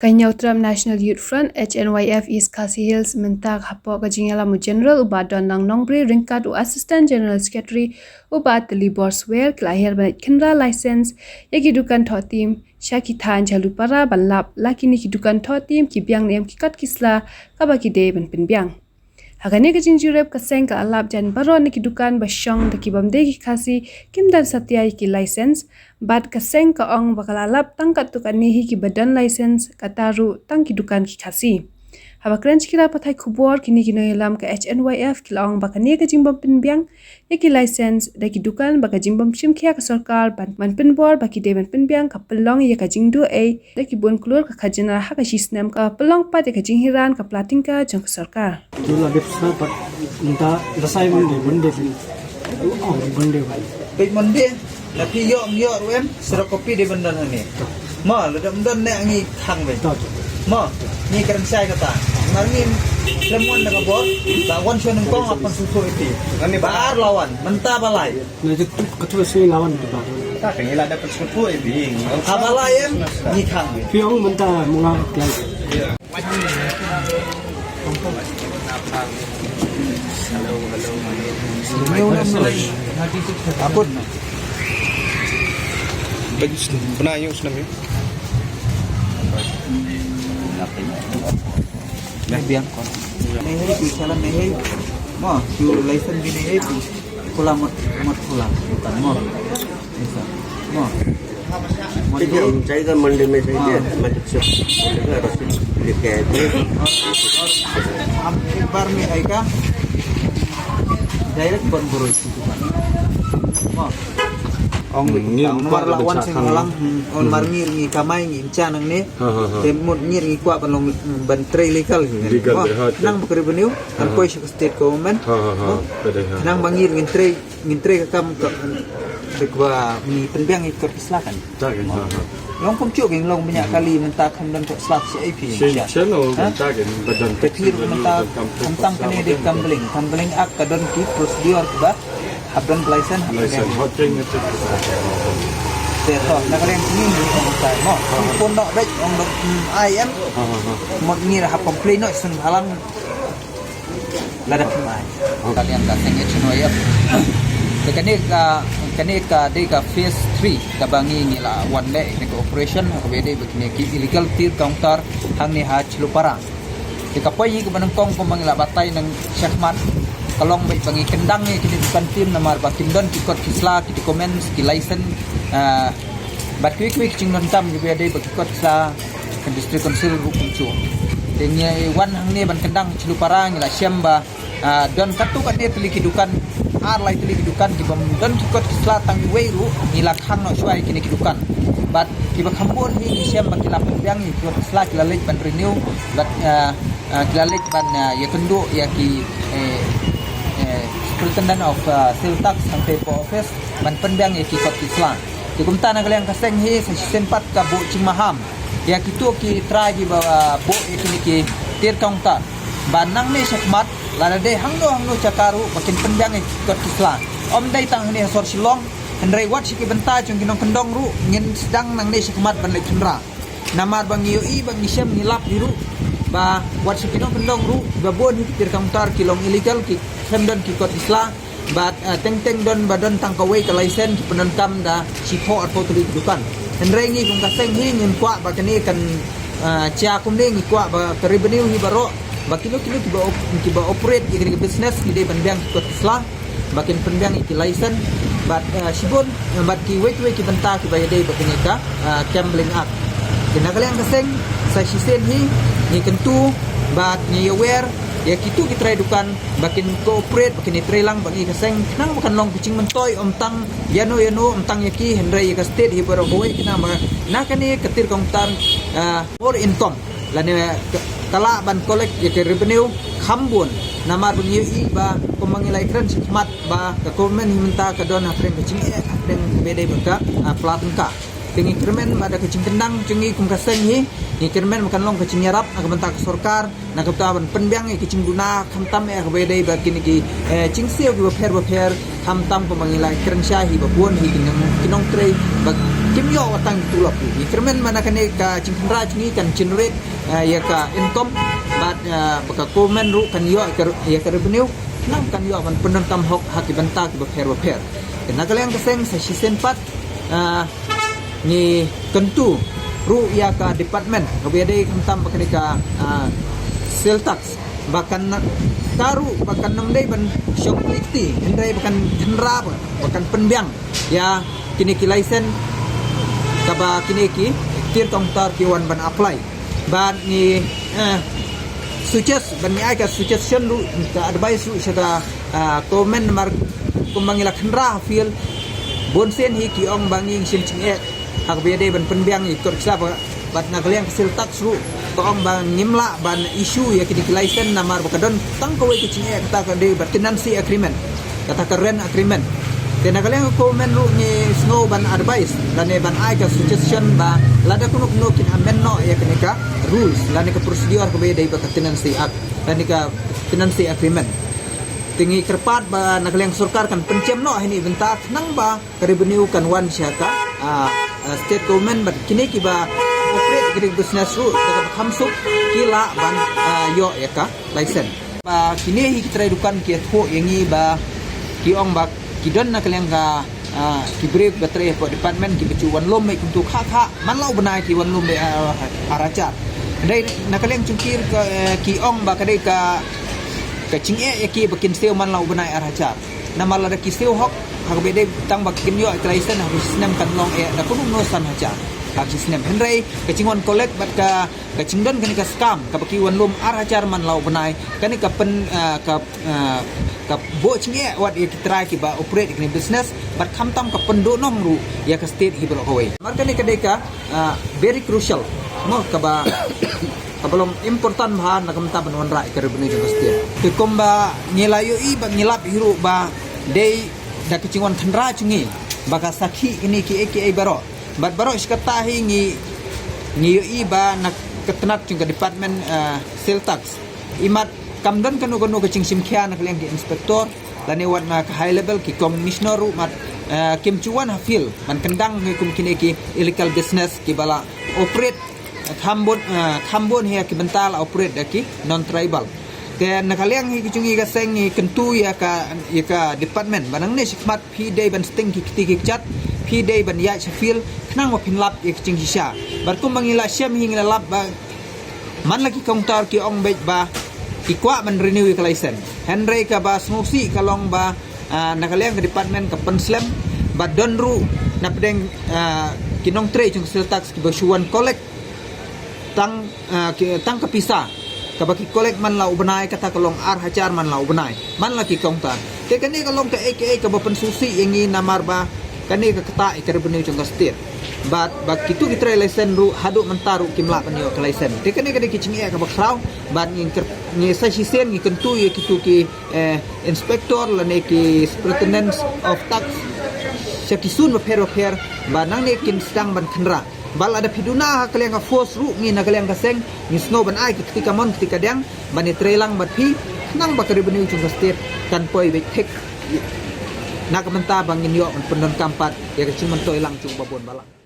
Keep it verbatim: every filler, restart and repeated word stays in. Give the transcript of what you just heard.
Ka Hynñiewtrep National Youth Front, H N Y F, East Khasi Hills mynta ka hapoh ka jingïalam u General u Bah Donlang Nongbri ryngkat u Assistant General Secretary u Bah Tilibor Swer ki la hiar ban leit khynra license ïa ki dukan thohtim sha ki thaiñ Jhalupara ban lap la kine ki dukan thohtim ki biang ne em ki kot ki sla kaba ki dei ban pynbiang. Ha kane ka jingjurip ka seng ka la lap jan baroh ne ki dukan ba shong da ki bym dei ki Khasi kim don satia ïa ki license. Bad ka seng ka ong ba ka la lap tang katto katne hi kiba don license kata ruh tang ki dukan ki Khasi. Haba kren sha ki lad pathai khubor kine ki nongïalam ka H N Y F ki la ong ba kane ka jingbym pynbiang ïa ki license da ki dukan ba ka jingbym shim khia ka sorkar ban, ban pynbor ba ki dei ban pynbiang ka pynlong ïa ka jingduh ei da ki bun klur ka khajna ha ka shi snem ka pynlong pat ïa ka jinghiar ka pla tyngka jong ka sorkar. Tu la dep sa pat nda da sai Monday, Monday pin. Oh, Monday pin. Peit Monday, la phi ïoh ym ïoh ruh em, sera kopi dei ban don hangne. Ma, lada ym don ne ngi khang beit. Ma, ngi kren shai kata. Mar ngi khlem wan da ka bor, la wan shuwa nyngkong la pynsuh ïa phi. Ba ar la wan, mynta ba lai. Na jek tu ka tu sini lawan tu ba. Ta ka ngi la da pynsuh ïa phi. Haba lai em, ngi khang beit. Phi ong mynta mynga klai. Hello, hello, hello. Bagi sini, pernah yuk senam yuk. Dah biang kau. Ni hai tu salam ni hai. Ma, tu license ni hai tu. Kula mat, mat kula. Bukan ma. Aisa. Ma. ठीक है, हम चाहिए मंडी में चाहिए, हाँ। मैं तो सब बोलेगा, रसीद लेके आए थे। हम एक बार में आएगा, डायरेक्ट बंद करो इसकी दुकान। हाँ। Ong ni, hmm, ni mar la wan sing halang, hmm, on mar ngir ngi kamai ngi imcha nang ne. Ha, ha, ha. Te mut ngir ngi kwah ban long, hmm, ban trei legal ngi. Legal, ha, nang bakri baniu, kan koi sha state government. Ha, ha, ha. Nang ba ngir ngin trei ngin trei ka kam ka, dek ba ngi pynbiang ïa ki kot ki sla kan. Ta kan, ha, ha. Long kumjuh ngi long bniah kali mynta kam don kot sla shi ai phi. Shi channel mynta kan ba don. Te phi ruh mynta kam tam kane dei kam bling, kam bling ak ka don ki procedure ba hap don license, hap license, hot thing. Te to na ka liang kine ngi ong ta mo. Pun nok dei ong dok ai em. Ha, ha, ha. Mot ngi hap complain noh seng halang. Lada phi mai. Ka liang ka seng H N Y F. Te kane ka, kane ka dei ka phase three kaba ngi ngi la wan leh ïa ka operation kaba dei ba kine ki illegal tir counter hangne ha Jhalupara. Te ka poi hi kaba nyngkong kumba ngi la batai nang shakhmat ka long ba ngi kyndang ïa kine ki dukan tim namar ba kim don ki kot ki sla, ki documents, ki license, ah, bad kiwei kiwei ki jingdonkam kiba dei ba ki kot ki sla ka District Council ruh kumjuh. Te ngi wan hangne ban kyndang Jhalupara ngi la shem ba, ah, don katto katne tylli ki dukan, ar lai tylli ki dukan ki bym don ki kot ki sla tang iwei ruh ngi la khang noh shuwa ïa kine ki dukan. Bad kiba kham bun hi ngi shem ba ki la pynbiang ïa ki kot ki sla ki la leit ban renew bad, ah, ah, ki la leit ban, ah, ïakynduh ïa ki, eh, eh, Superintendent of, ah, Sales Tax hangtei hapoh office ban pynbiang ïa ki kot ki sla. Te kumta na ka liang ka seng hi sa shisien pat ka buh jingmaham ïa kito ki trai kiba, ah, buh ïa kine ki tir counter ba nangne shakhmat lada dei hangno hangno jaka ruh ba kin pynbiang ïa ki kot ki sla. Ym dei tang hangne ha sor Shillong, hynrei wat sha ki bynta jong ki nongkyndong ruh ngin sdang nangne shakhmat ban leit khynra. Namar ba ngi ïohi ba ngi shem ngi lap hi ruh ba wat sha ki nongkyndong ruh ba bun hi ki tir counter ki long illegal, ki khlem don ki kot ki sla. Bad, ah, teng teng don ba don tang kawei ka license ki pyndonkam da shiphew arphew tylli ki dukan. Hynrei ngi kum ka seng hi ngim kwah ba kane kan, ah, jia kumne, ngi kwah ba ka revenue hi baroh ba kino kino kiba op-, kiba operate ïa kine ki business ki dei ban biang ki kot ki sla ba kin pynbiang ïa ki license bad, ah, shibun, ah, bad kiwei kiwei ki bynta kiba ïadei bad kane ka, ah, Gambling Act. Te na ka liang ka seng sa shisien hi ngi kyntu bad ngi ïawer ïa kito ki trai dukan ba kin cooperate, ba kin ïatreilang bad ngi ka seng khnang ba kan long ka jingmyntoi ym tang ïano ïano, ym tang ïa ki hynrei ïa ka state hi baroh kawei, khnang ba na kane ka tir counter, ah, more income lane ka, ka lah ban collect ïa ka revenue kham bun. Namar ba ngi ïohi ba kumba ngi la ïakren shakhmat ba ka government hi mynta ka don hapdeng ka jingeh, hapdeng kaba ïadei bad ka, ah, pla tyngka. Te ngi kyrmen ba da ka jingkyndang jong ngi kum ka seng hi, ngi kyrmen ba kan long ka jingïarap na ka bynta ka sorkar na ka bynta ban pynbiang ïa ka jingduna khamtam ïa kaba ïadei bad kine ki, eh, jingsiew kiba pher ba pher, khamtam kumba ngi la kren shai hi ba bun hi ki nong, ki nongtrei ba Kim ïoh wat tang ki tulop ruh. Ngi kyrmen ba na kane ka jingkhynra jong ngi kan generate, eh, ïa ka income, bad, eh, ba ka government ruh kan ïoh ïa ka, ïa ka revenue, nang kan ïoh ban pyndonkam hok ha ki bynta kiba pher ba pher. Te na ka liang ka seng sa shisien pat, eh, ngi kyntu ruh ïa ka department kaba ïadei khamtam bad kane ka, eh, sales tax, ba kan, ka ruh ba kan ym dei ban shong kli kti, hynrei ba kan khynra, ba, ba kan pynbiang ïa kine ki license kaba kine ki tir counter ki wan ban apply. Bad ngi, eh, suggest, bad ngi ai ka suggestion ruh, ka advice ruh sha ka, ah, government, namar kumba ngi la khynra ha field, bun sien hi ki ong ba ngi shim jingeh ha kaba ïadei ban pynbiang ïa ki kot ki sla, ba, bad na ka liang ka sales tax ruh ka ong ba ngim lah ban issue ïa kine ki license namar ba ka don tang kawei ka jingeh, kata ka dei ba tenancy agreement, kata ka rent agreement. Te na ka liang ka government ruh ngi sngew ban advice lane ban ai ka suggestion ba lada kano kano kin amend noh ïa kane ka rules lane ka procedure kaba ïadei bad ka Tenancy Act lane ka tenancy agreement. Te ngi kyrpad ba na ka liang sorkar kan pynjem noh ha kine ki bynta khnang ba ka revenue kan wan sha ka, ah, ah, state government, bad kine kiba operate kine ki business ruh da kaba kham suk ki lah ban, ah, ïoh ïa ka license. Ba kine hi ki trai dukan ki ïathuh ïa ngi ba ki ong ba ki don na ka liang ka, ah, ki briew ba trei hapoh department kiba ju wan lum beit kumtu kha kha man la u bnai ki wan lum beit, ah, ar hajar. Dei na ka liang jong ki ka, eh, ki ong ba ka dei ka, ka jingeh ïa ki ba kin siew man la u bnai ar hajar. Namar lada ki siew hok ha kaba dei tang ba kin ïoh ïa ka license ha ka shi snem kan long eh da kumno san hajar ha ka shi snem. Hynrei ka jingwan collect bad ka, ka jingdon kane ka scam kaba ki wan lum ar hajar man la u bnai, kane ka pyn, ah, ka, ah, ka buh jingeh wat ïa ki trai kiba operate kine business, bad khamtam ka pynduhnong ruh ïa ka state hi baroh kawei. Namar kane ka dei ka, ah, very crucial, mo, kaba, kaba long important bha na ka bynta ban wanrah ïa ka revenue jong ka state. Te kumba ngi la ïohi bad ngi lap hi ruh ba dei da ka jingwan khynra jong ngi ba ka sakhi kine kiei kiei baroh. Bad baroh shi katta hi ngi, ngi ïohi ba na ka tnat jong ka department, ah, sales tax, imat kam don kano kano ka jingshim khia na ka liang ki inspector lane wat na ka high level ki commissioner ruh mat, ah, kim ju wan ha field ban kyndang ngi kum kine ki illegal business kiba la operate kham bun, ah, kham bun hi ïa ki bynta la operate da ki non tribal. Te na ka liang hi ki jong ngi ka seng ngi kyntu ïa ka, ïa ka department ba nangne shakhmat phi dei ban sting ki kti ki kjat, phi dei ban ïaid sha field khnang ba phin lap ïa ki jingshisha. Bad kumba ngi la shem hi ngi la lap ba man la ki counter ki ong beit ba ki kwah ban renew ïa ka license. Hynrei kaba sngewsih ka long ba, ah, na ka liang ka department ka pynslem, ba don ruh na pdeng, ah, ki nongtrei jong ka sales tax kiba shu wan collect tang, ah, ki, tang ka pisa kaba ki collect man la u bnai, kata ka long ar hajar man la u bnai man la ki counter. Te kane ka long kaei kaei kaba pynsngewsih ïa ngi namar ba kane ka ktah ïa ka revenue jong ka state. Bad ba kitu ki trai license ruh haduh mynta ruh kim lah ban ïoh ka license. Te kane ka dei ka jingeh kaba khraw. Bad ngi kyr-, ngi sa shisien ngi kyntu ïa kitu ki, eh, inspector lane ki superintendent of tax sha ki zone bapher bapher ba nangne kin sdang ban khynra. Bad lada phi duna ha ka liang ka force ruh ngi na ka liang ka seng ngi sngew ban ai ki kti kamon kti kadiang ban ïatreilang bad phi khnang ba ka revenue jong ka state kan poi beit thik na ka bynta ba ngin ïoh ban pyndonkam pat ïa ka jingmyntoi lang jong ba bun balang.